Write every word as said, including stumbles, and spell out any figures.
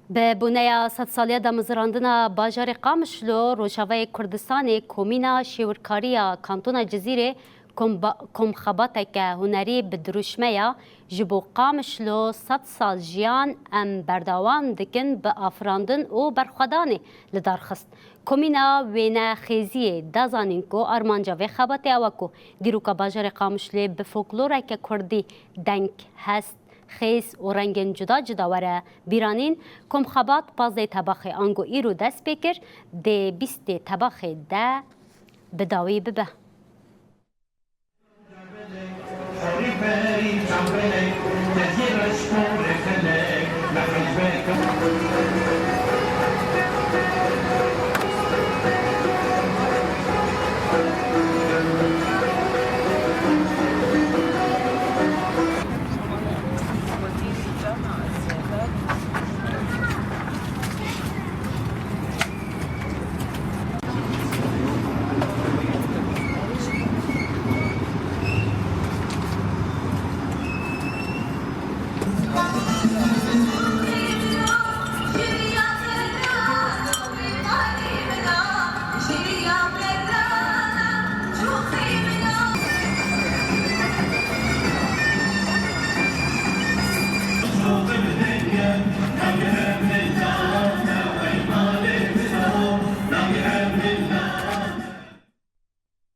Bi boneya sedsaliya damezirandina bajarê Qamişlo, Rojavayê Kurdistanê komîna Şêwirkariya Kantona Cizîrê komba-, komxebateke hunerî bi dirûşmeya "Ji bo Qamişlo sed sal jiyan em berdewam dikin" bi afirandin û berxwedanê li dar xist. Komîna Wênexêziyê da zanîn ku armanca vê xebatê ew e ku dîroka bajarê Qamişloyê bi folkloreke kurdî deng, hest, xêz û rengên cuda cuda were bîranîn. Komxebat pazdeh tebaxê ango îro dest pê kir, dê bîstê tebaxê de bi dawî bibe.